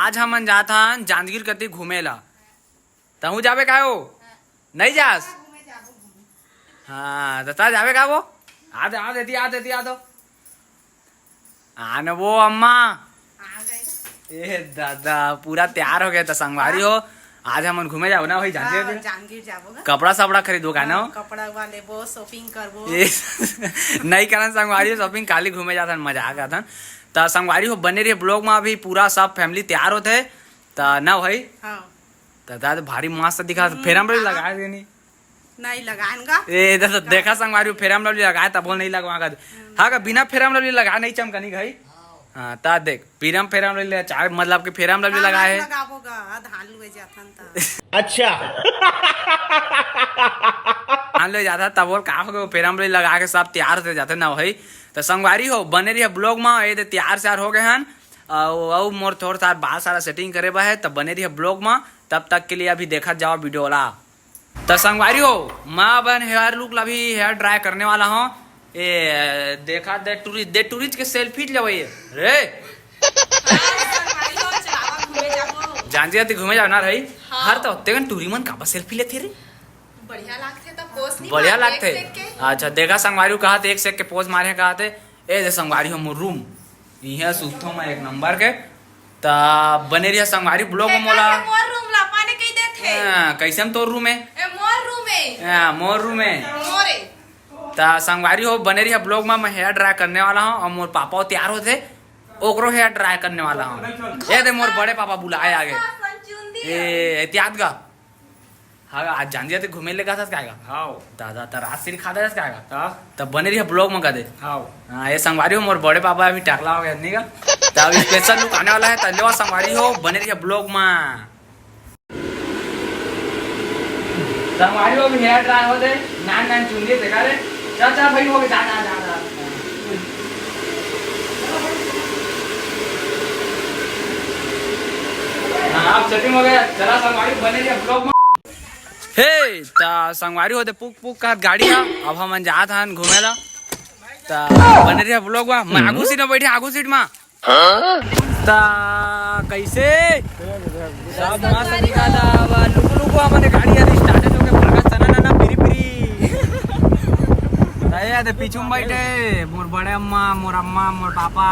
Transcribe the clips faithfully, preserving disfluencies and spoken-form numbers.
आज हमन जात हन जांजगीर कति घूमे ला। तहूँ जाबे का हो? नहीं जास? हाँ, त ता जाबे का वो? आ दे, आ दे, आ दे, आ दे। आन वो अम्मा। ए दादा, पूरा तैयार हो गया था संगवारी हो। आज हमन घूमे जाबो ना भाई, जांजगीर हाँ, के? जांजगीर जाबो गा। कपड़ा सपड़ा खरीदबो का ना? हाँ, कपड़ा वाले वो shopping करबो। ए, नहीं करन संगवारी हो shopping, काली घूमे जाथन, मजाक करथन। त संगवारी हो बने रहिए vlog में, अभी पूरा सब family तैयार होथे। त ना भाई? हाँ। त दादा भारी मस्त दिखा, हम्म, Fair and Lovely हाँ। लगाए देनी। नहीं लगाएन गा। ए, देखा, देखा संगवारी, Fair and Lovely लगाए, तब बोल नहीं लगवा का। हाँ का, बिना Fair and Lovely लगाए नहीं चमकनी भाई। हाँ, ता देख, Fair and, Fair and Lovely ले, चाहे मतलब कि Fair and Lovely हाँ, लगाए है। लगाबो गा, धान लुए जाथन ता। अच्छा। धान लुए जाथन, तब बोल का हो गए, Fair and Lovely लगा के सब तैयार हो जाथे ना भाई। त संगवारी हो, बने रहिए vlog में, ये दे तैयार सैयार हो गए हन। अउ, अउ मोर थोड़ा सा बाल सारा setting करे बा है, त बने रहिए vlog में। तब तक के लिए अभी देखत जाओ video ला। त संगवारी हो, मैं अपन hair look ला भी hair dry करने वाला हूँ। ए, देखा दे टूरी, दे टूरी के selfie लेवई रे। हाँ, संगवारी हो, चलावा घूमे जाबो। जांजगीर ती घूमे जाओ ना रही। हाँ। हर तो तेगन टूरी मन काबर selfie लेथे रे? बढ़िया लागथे त pose नहीं बढ़िया मार, लागथे। देख देख के। अच्छा, देखा संगवारी हो, कहा थे एक से एक के pose मारे हैं, कहा थे, ए दे संगवारी हो मोर room, इहे सुतथों मैं एक number के। त बने रहिया संगवारी vlog में। मोला मोर room ला पाने कही देथे। हाँ, कैसे हम तोर room है? ए, मोर room है। हाँ, मोर room है। मोरे। त संगवारी हो बने रहिया vlog में, मैं hair dry करने वाला हूँ और मोर पापा तैयार होथे, ओकरो hair dry करने वाला हूँ। ए दे मोर बड़े पापा बुलाए आगे। ए, एहतियात गा। हाँ, आज जांजगीर ती घूमे ले गा था काय गा? हाँ। दादा, त रात सिर खा दे काय गा? हाँ। त बने रहिया vlog में का दे। हाँ। हाँ, ये संगवारी हो, मोर बड़े पापा अभी टकला हो गया, नहीं का? त अभी special look आने वाला है, त लेवा संगवारी हो, बने रहिया vlog में। संगवारी हो, अभी hair dry हो दे, नान नान चुंदी देखा रे। चल, चल भाई, हो गया, जा, जा, जा, जा। हाँ, अब setting हो गया, चला संगवारी, बने रहिया vlog में। हे, त संगवारी हो दे पुक पुक कहत गाड़ी हा, अब हमन जात हन घूमे ला। त बने रहिया vlog मा, मैं आगू seat मा बैठे, आगू seat मा। त कैसे? सब मस्त दिखा था, अब लुकु लुकु हमन गाड़ी हा start होके भागत तना ना ना पिरी पिरी। त ये दे पीछू मा बैठे मोर बड़े अम्मा, मोर अम्मा, मोर पापा,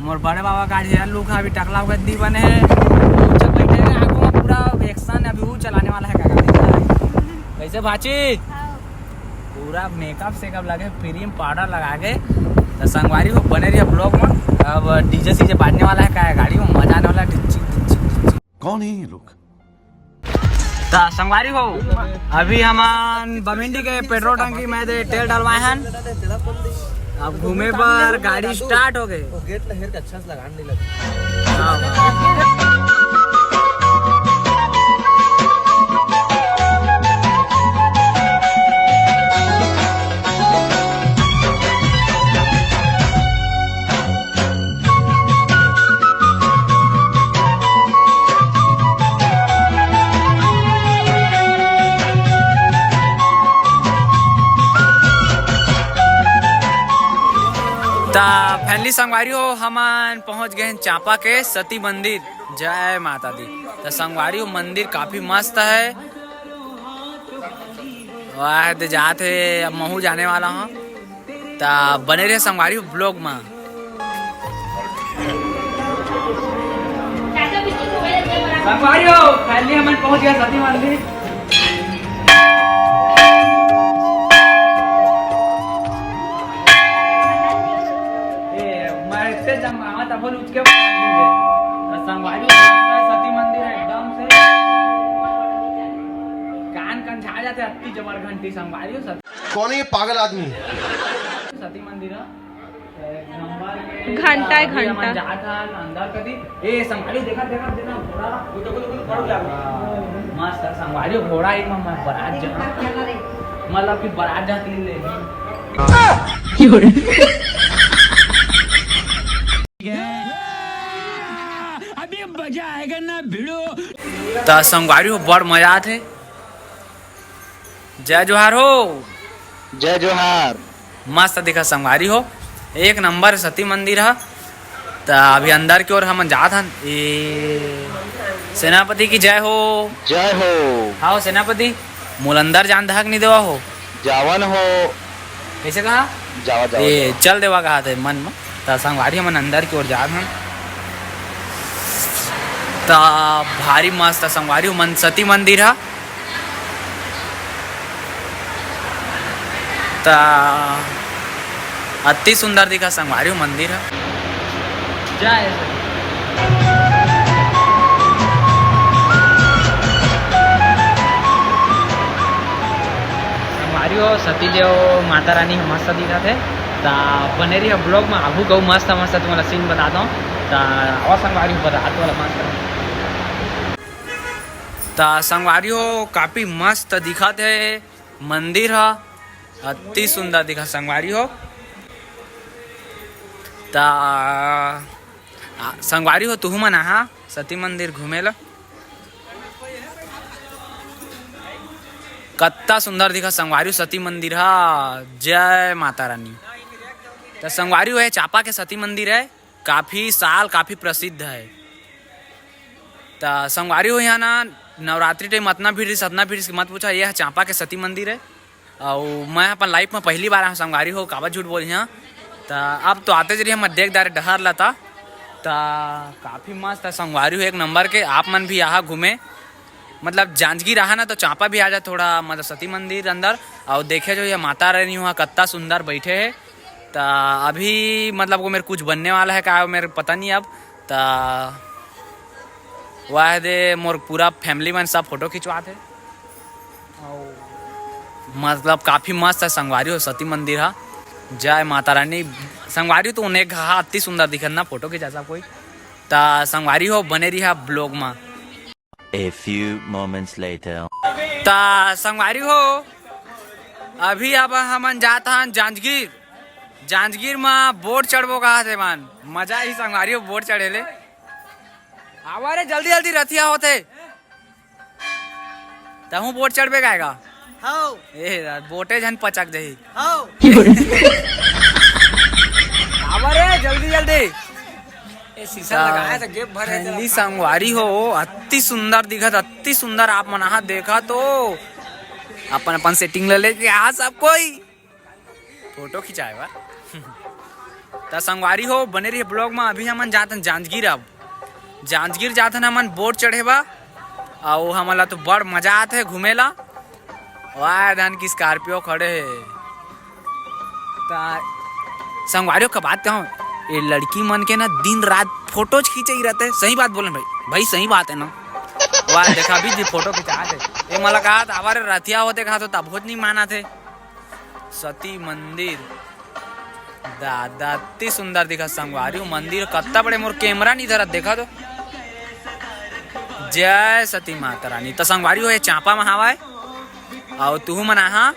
मोर बड़े बाबा का आज hair look हा, अभी टकला होके दी बने है। चल बैठे हैं, आगू मा पूरा action अभी वो चलाने वाला है का गाड़ी। कैसे भाची? हाँ। पूरा makeup सेकअप लगे, cream powder लगा के। त संगवारी हो बने रहिया vlog में। अब DJ सीजे बाजने वाला है, का है गाड़ी में मजा आने वाला है। डिच्चिक, डिच्चिक, डिच्चिक। कौन है ये लोग? त संगवारी हो, अभी हमन बमिंडी के petrol टंकी में दे तेल डलवाए हन। अब घूमे बर गाड़ी start हो गए। वो गेट ला हेर के अच्छा से लगान नहीं लगा। त family संगवारी हो, हमन पहुंच गए हैं चांपा के सती मंदिर। जय माता दी। त संगवारी हो, मंदिर काफी मस्त है। वाह, दे जात हे, अब महू जाने वाला हूँ। त बने रहे संगवारी हो vlog में। संगवारी हो, finally हमन पहुंच गए सती मंदिर। ए, मैं इतने जमावत अब बोल उठ के तो संगवारी हो, सती मंदिर है एकदम से। कान कान छा जाते, अति जबर घंटी संगवारी हो सती। कौन है ये पागल आदमी? सती मंदिर है। घंटा है, अभी हमन घंटा। जात हन अंदर कती। ए, संभाली, देखा, देखा, देखा, घोड़ा। मस्त है, संभाली, घोड़ा एक नंबर, बारात जहाँ। मतलब कि बारात जाती ले। अभी मजा आएगा ना भिड़ो। त संगवारी हो, बड़ मजा आथे। जय जोहार हो। जय जोहार। मस्त दिखा संगवारी हो, एक नंबर सती मंदिर ह। त अभी अंदर के ओर हमन जात हन। ए, सेनापति की जय हो। जय हो। हाँ हो सेनापति, मोला अंदर जान दहा के नहीं देवा हो। जावन हो। कैसे कहा? जावा, जावा, ए, जावा। चल देवा कहा थे मन में। त संगवारी हमन अंदर की ओर जात हन। त भारी मस्त संगवारी मन सती मंदिर ह। त अति सुंदर दिखा संगवारी हो मंदिर ह। जय सती। संगवारी हो सती देव माता रानी ह मस्त दिखत हे। त बने रही ब्लॉग में, आगू गऊ मस्त मस्त तुम्हारा सीन बता दो। त आवा संगवारी हो बता तुम्हारा मस्त। त संगवारी हो काफी मस्त दिखत हे। मंदिर ह अति सुंदर दिखा संगवारी हो। त आ, संगवारी हो तुहू मन आहा सती मंदिर घूमे ला। कत्ता सुंदर दिखा संगवारी हो सती मंदिर ह। जय माता रानी। त संगवारी हो ये चांपा के सती मंदिर है। काफी साल काफी प्रसिद्ध है। त संगवारी हो यहाँ ना नवरात्रि टाइम अतना भीड़ रहिस, अतना भीड़ रहिस कि मत पूछा। ये ह चांपा के सती मंदिर है। अउ मैं अपन लाइफ में पहली बार आया संगवारी हो, काबर झूठ बोल यहाँ। त अब तो आते जरिए हम देख दारे डहर लता। त काफी मस्त है संगवारी हो, एक नंबर के। आप मन भी आहा घूमे, मतलब जांजगीर आहा ना तो चांपा भी आ जा थोड़ा, मतलब सती मंदिर अंदर। अउ देखे जो ये माता रानी हुआ कत्ता सुंदर बैठे है। त अभी मतलब वो मेरे कुछ बनने वाला है का, मेरे पता नहीं अब। त वह दे मोर पूरा फैमिली मन सब फोटो खिंचवात हे। अउ मतलब काफी मस्त है संगवारी हो सती मंदिर हा। जय माता रानी। संगवारी तो उन्हें घा अति सुंदर दिखत ना फोटो खिंचा सब कोई। त संगवारी हो बने रही ब्लॉग मा। A few moments later. त संगवारी हो, अभी अब हमन जात हन जांजगीर। जांजगीर म बोट चढ़बो कहा थे मन, मजा ही संगवारी हो बोट चढ़े ले। आवा रे जल्दी जल्दी रथिया होथे। तहूँ बोट चढ़बे काहेगा? हौ। ए यार, बोटे झन पचक जही। हौ। आवा रे जल्दी जल्दी। ए, शीशा लगाए त गेप भरे हे, फैमिली संगवारी हो, अति सुंदर दिखत, अति सुंदर। आप मन आहा देखा तो अपन अपन सेटिंग ले लेके आ सब कोई फोटो खिंचाए बर। त संगवारी हो बने रही ब्लॉग में। अभी हमन जातन जांजगीर। अब जांजगीर जातन हमन बोट चढ़े बा, अउ हमन ला तो बड़ मजा आत हे घूमे ला। वाह धन की स्कॉर्पियो खड़े हे। त संगवारी हो का बात कहूँ, ये लड़की मन के ना दिन रात फोटोज खींचे ही रहते। सही बात बोले भाई, भाई सही बात है ना। वाह देखा अभी जी फोटो खिंचात हे। ये मला कहा था हमारे रथिया होते कहा तो तब होत नहीं माना थे। सती मंदिर दादा अति सुंदर दिखा संगवारी हो मंदिर कत्ता बड़े। मोर कैमरा नहीं धरत देखा तो। जय सती माता रानी। त संगवारी हो ये चांपा में हवाए। अउ तुहू मन आहा।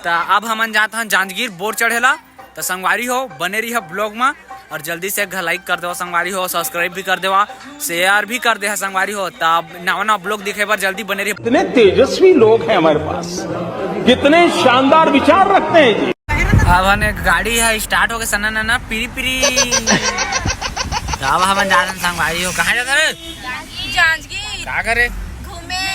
त अब हमन जात हन जांजगीर बोट चढ़ेला। त संगवारी हो बने रही ब्लॉग में। अउ जल्दी से एक लाइक कर देवा संगवारी हो, सब्सक्राइब भी कर देवा, शेयर भी कर दे संगवारी हो। त अब नवा नवा ब्लॉग दिखे बर जल्दी बने रही। इतने तेजस्वी लोग हैं हमारे पास, कितने शानदार विचार रखते हैं जी। अब हन एक गाड़ी है स्टार्ट हो गए सन्ना नन्ना पीरी पीरी। त अब हमन जात हन संगवारी हो। कहाँ जाता रे? जांजगीर। का करे? घूमे।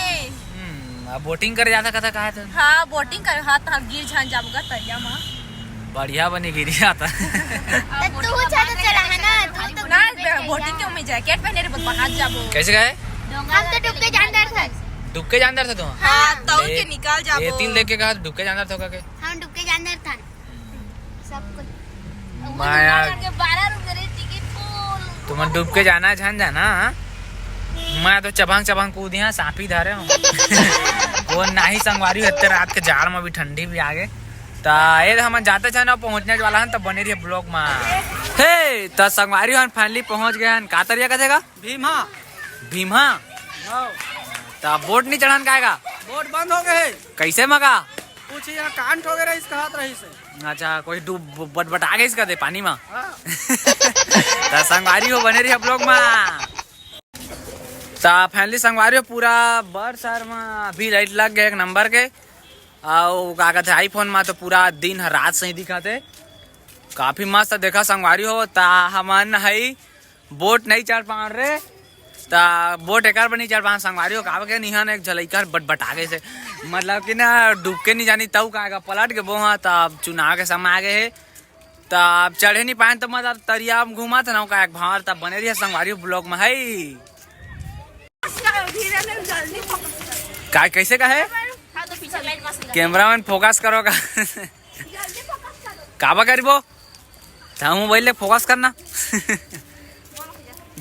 हम्म, अब बोटिंग करे जाता कथा कहा था? हाँ बोटिंग करे। हाँ त गिर झन जाबगा तरिया मा। बढ़िया बनी गिरी आता। त तू चल चला है ना, तू तो ना। बोटिंग के में जैकेट पहने रे बाहर जाबो। कैसे गए? हम तो डूब के जान डर था। डूब के जान डर था तू? हाँ तो ए, के निकल जाबो। ए तीन देख के कहा डूब के जान डर था के? हम डूब के जान डर था। सब कुछ। माया। बारह रुपए रे टिकट फुल। तुमन डूब के जाना झन जाना। मैं तो चबांग चबांग कूद यहाँ सांपी धरे हूँ। वो नाही संगवारी हो, इतने रात के जाड़ में भी ठंडी भी आ गए। त ए हमन जाते छन पहुंचने वाला हन त बने रहिए ब्लॉग में। हे त संगवारी हन फाइनली पहुंच गए हन। का तरिया कथेगा? भीमा। भीमा। हाँ। त बोट नहीं चढ़न काएगा? बोट बंद हो गए है। कैसे मगा? कुछ यहाँ कांड हो गए रहिस कहत रहिस है। अच्छा कोई डूब बटबटा गए इसका दे पानी में। हाँ। त संगवारी हो बने रहिए ब्लॉग में। त फाइनली संगवारी हो पूरा बड़ शहर में अभी लाइट लग गए एक नंबर के। अउ का कहते आईफोन में तो पूरा दिन ह रात सही दिखत हे। काफी मस्त देखा संगवारी हो। त हमन हई बोट नहीं चढ़ पान रे। त बोट एकर बर नहीं चढ़ पान संगवारी हो, काबर के निहन एक झलइका बटबटा गइसे, मतलब कि ना डूब के नहीं जानी तऊ का पलट के बोहा। त अब चुनाव के समय आ गए हे, त अब चढ़े नहीं पाए त मतलब तरिया में घूमत ना का एक भावर। त बने रहिए संगवारी हो vlog में है। का कैसे का है? कैमरा मैन फोकस करो का? काबा करिबो? त मोबाइल ले फोकस करना।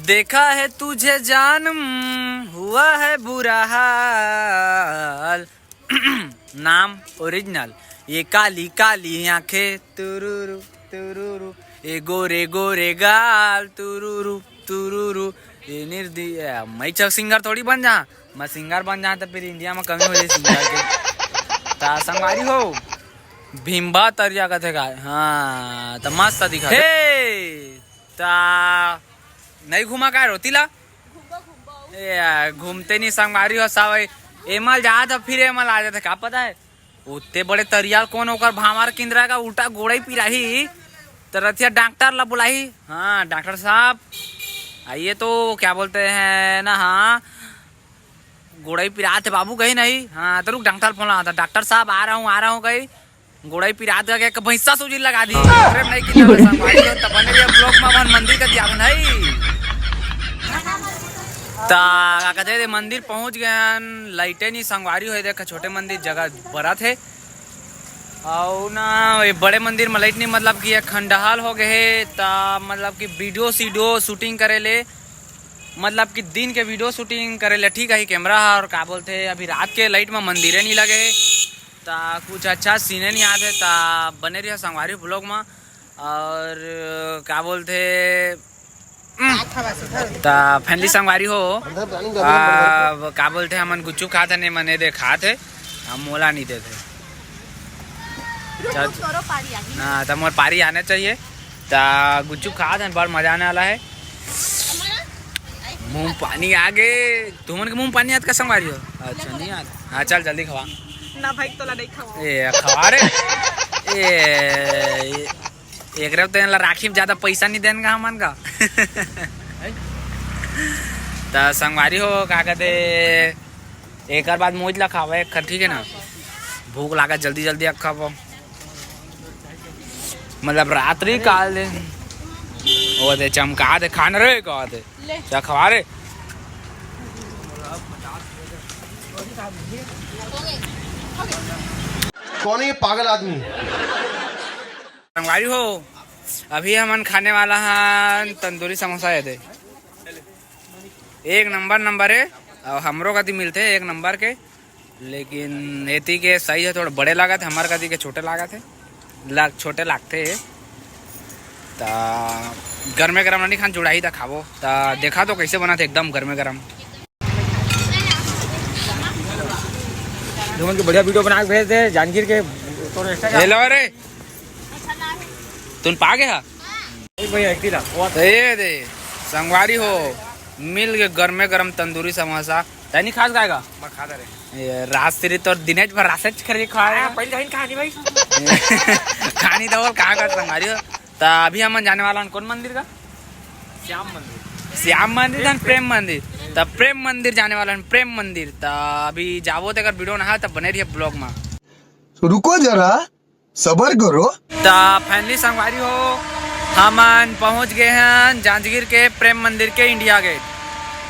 देखा है तुझे जानम, हुआ है बुरा हाल। नाम ओरिजिनल, ये काली काली आंखें तुरुरु तुरुरु, ये गोरे गोरे गाल तुरुरु तुरुरु, ये निर्दी ए, मैं सिंगर थोड़ी बन जा। मैं सिंगर बन जा त फिर इंडिया में कमी हो जाए सिंगर के। त संगवारी हो, भीम्बा तरिया कथे का? हाँ, त मस्त दिखा हे। त नहीं घूमा का रोती ला? ए, घूमते नहीं संगवारी हो सावई। एमल जात ह, फिर एमल आ जात ह, का पता है? उत्ते बड़े तरिया कोन ओकर भांवर किंदरा का उल्टा गोड़ई पिराही, त रथिया डॉक्टर ला बुलाही। हाँ, डॉक्टर साहब, आइए तो, क्या बोलते हैं ना, हाँ, गोड़ई पिरात है बाबू, कहीं नहीं। हाँ, तो रुक, डॉक्टर फोन लगा था। डॉक्टर साहब, आ रहा हूँ, आ रहा हूँ, कहीं गोड़ई पिरात का एक भैंसा सूजी लगा दी। अरे नहीं कि ना, संगवारी हो, त बने रहिए vlog में, अपन मंदिर का दिया है। त का कहते हैं, मंदिर पहुंच गए हन, लाइटे नहीं संगवारी हो, देख छोटे मंदिर जगह बरत है। अउ ना, ये बड़े मंदिर में लाइट नहीं, मतलब कि ये खंडहल हो गए है, त मतलब कि वीडियो सीडियो शूटिंग करे ले, मतलब कि दिन के वीडियो शूटिंग करे ले ठीक है कैमरा ह। और का बोलते, अभी रात के लाइट में मंदिरे नहीं लगे है, त कुछ अच्छा सीने नहीं आते। त बने रहिए संगवारी vlog में। और का बोलते, हम्म, त फैमिली संगवारी हो, आ, का बोलते, हमन गुच्चू खात है, नहीं मने दे खात है, हम मोला नहीं देते। चल। हाँ, त मोर पारी आने चाहिए। त गुच्चू खात है, बड़ मजा आने वाला है। मुंह पानी आ गे। तुमन के मुंह पानी आत का संगवारी हो? अच्छा, नहीं आत। हाँ, चल जल्दी खवा। ना भाई, तोला नहीं खवा। ए, खवा रे। ए, एकरे तो ला राखी में ज्यादा पैसा नहीं देन का हमन का। त संगवारी हो, का कहते, एकर बाद मोज ला खावा एक खर, ठीक है ना? भूख लागा, जल्दी जल्दी अब खावा। मतलब रात्रि काल दे। ओ दे चमका दे, खान रे, कह दे। ले। क्या खवा रे? कौन है ये पागल आदमी? संगवारी हो, अभी हमन खाने वाला हन तंदूरी समोसा, ये दे। एक नंबर नंबर है, और हमरो कति मिलते एक नंबर के, लेकिन एती के साइज है थोड़ा बड़े लागत है, हमार कति के छोटे लागत है, लाग, छोटे लागते है। त गरमे गरम नहीं खान, जुड़ाई त खाबो। त देखा तो कैसे बनत है, एकदम गरमे गरम। तुमन के बढ़िया वीडियो बना के भेज दे, जांजगीर के। हेलो रे, तुम पा गया? भैया, एक दिला। त ये दे, संगवारी हो, मिल के गरमे गरम तंदूरी समोसा। तै नहीं खास खाएगा? मैं खाता रे। ये रात से तो दिनेश भर रासेच खरीद खाएगा। हाँ, पहले कहीं कहा नहीं भाई। खानी तो बोल, कहाँ का संगवारी हो? त अभी हमन जाने वाला हन कौन मंदिर का? श्याम मंदिर। श्याम मंदिर धन प्रेम मंदिर। त प्रेम मंदिर जाने वाला हन, प्रेम मंदिर। त अभी जाबो त अगर वीडियो ना है त बने रहिए vlog में। रुको जरा, सबर करो। त finally संगवारी हो, हमन पहुंच गए हैं जांजगीर के प्रेम मंदिर के इंडिया गेट।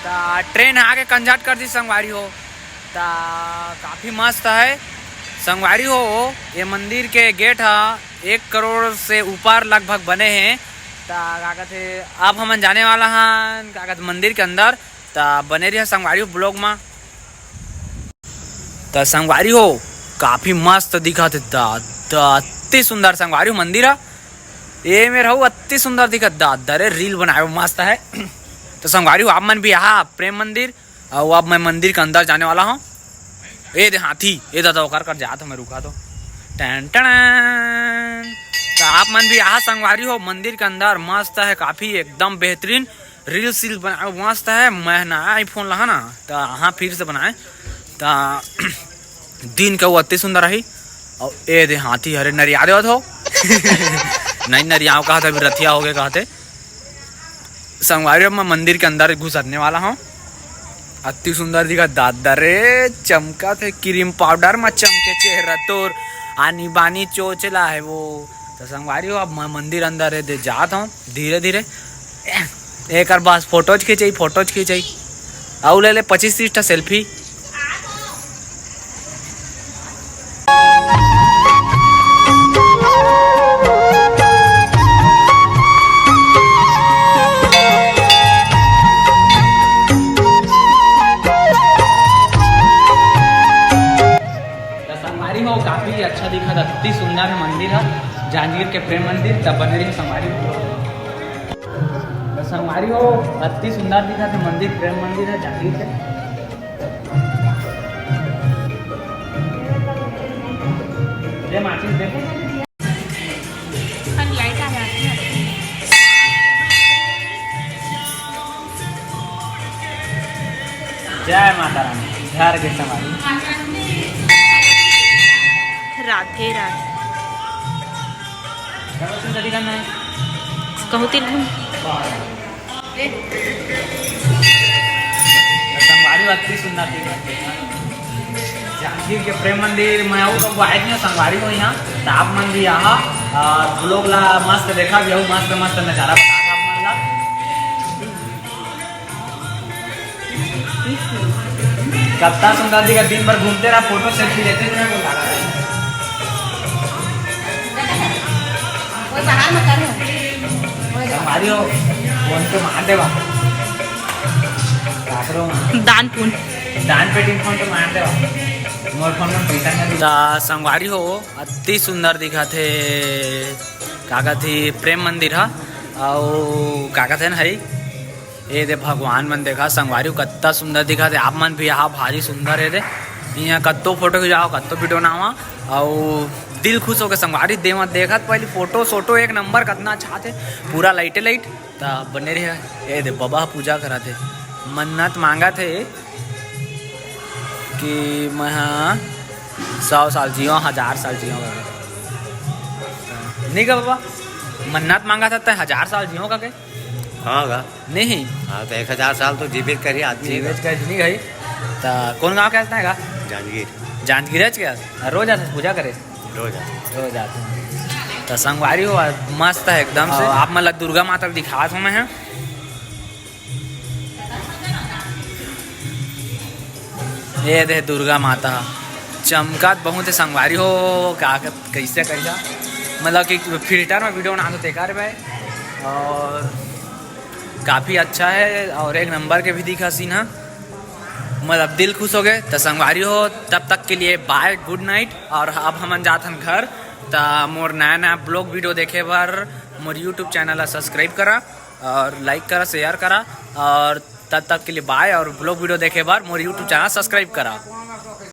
त ट्रेन आके कंझट कर दी संगवारी हो। त काफ़ी मस्त है संगवारी हो। ये मंदिर के गेट ह एक करोड़ से ऊपर लगभग बने हैं। त का कहते, अब हमन जाने वाला हन का कहते मंदिर के अंदर। त बने रहिए संगवारी हो vlog में। त संगवारी हो, काफी मस्त दिखत हे दादा, अति सुंदर संगवारी हो मंदिर ह। ए मेर हऊ अति सुंदर दिखत दादा रे, रील बनाए मस्त है। त संगवारी हो, आप मन भी आहा प्रेम मंदिर, अउ अब मैं मंदिर के अंदर जाने वाला हूँ। ए दे हाथी, ए दादा ओकर कर जात हूँ मैं, रुका तो। टन टन। त आप मन भी आहा संगवारी हो मंदिर के अंदर, मस्त है काफी एकदम बेहतरीन। रील्स सील्स बनाए मस्त है, मैं ना iPhone लहा ना, त हाँ फिर से बनाए, त दिन के वो अति सुंदर रही। और ए दे हाथी हरे नरिया देवत हो। नहीं नरियाव कहा था, अभी रथिया हो गए कहते। संगवारी, अब मैं मंदिर के अंदर घुसरने वाला हूँ। अति सुंदर दिखत दादा रे, चमकत हे क्रीम पाउडर म चमके चेहरा तोर, आनी बानी चोचला हे वो। तो संगवारी हो, अब मैं मंदिर अंदर हे दे जात हूँ धीरे धीरे। एकर बस फोटोज खींचई, फोटोज खींचई, अउ ले ले पच्चीस तीस ठा सेल्फी। त संगवारी हो, काफी अच्छा दिखत, अति सुंदर हे मंदिर ह, जांजगीर के प्रेम मंदिर। त बने रही संगवारी हो। त संगवारी हो, अति सुंदर दिखत हे मंदिर, प्रेम मंदिर हे जांजगीर के। दे माचिस दे। खाली लाइट आ जाती है। जय माता रानी, घर के संगवारी। राधे राधे। कहूँ तिल घूम। संगवारी, अति सुंदर दिखत हे। जांजगीर के प्रेम मंदिर में अउ कब आए नहीं संगवारी हो यहाँ, त आप मन भी आहा और ब्लॉग ला मस्त देखा भी, अउ मस्त मस्त नजारा बता आप मन ला। कत्ता सुंदर दिखा, दिन भर घूमते रहा, फोटो सेल्फी लेते रहे। कोई बाहर मत करो। हमारी हो, फोन पे मार देवा। काकरो मार। दान पुन। दान पेटी फोन पे मार देवा। मोर फोन में पैसा नहीं। त संगवारी हो, अति सुंदर दिखत हे, का कथे, प्रेम मंदिर ह, अउ का कथे न हई, ए दे भगवान मन देखा, संगवारी हो कत्ता सुंदर दिखत हे। आप मन भी यहाँ भारी सुंदर हे दे, यहाँ कत्तो फोटो खिंचाओ, कत्तो वीडियो बनावा, अउ दिल खुश होके संगवारी देवा देखत पहली फोटो सोटो एक नंबर, कतना अच्छा थे, पूरा लाइटे लाइट। त बने रहे, ए दे बबा पूजा करत हे, मन्नत मांगत हे कि मैं ह सौ साल जियो, हजार साल जियो करके। नहीं का बाबा, मन्नत मांगा था तै हजार साल जियो करके। हाँ गा। नहीं। हाँ, तो एक हजार साल तो जीवित करी आदमी जीवित का। कर नहीं गई। त कौन गांव के आदमी है गा? जांजगीर। जांजगीर के? रोज आते पूजा करे? रोज आते। रोज आते। त संगवारी हो, मस्त है एकदम से। हाँ। आप मन ला दुर्गा माता दिखात हूँ मैं ह। ये दे दुर्गा माता चमकत बहुत है संगवारी हो, का कैसे कैसा, मतलब कि फिल्टर में वीडियो बना दो तेकर भाई। और काफ़ी अच्छा है और एक नंबर के भी दिखा सीन है, मतलब दिल खुश हो गए। तो संगवारी हो, तब तक के लिए बाय, गुड नाइट। और अब हमन जात हन घर। त मोर नया नया ब्लॉग वीडियो देखे बर मोर यूट्यूब चैनल ला सब्सक्राइब करा और लाइक करा, शेयर करा। और तब तक के लिए बाय, और ब्लॉग वीडियो देखे बर मोर यूट्यूब चैनल सब्सक्राइब करा।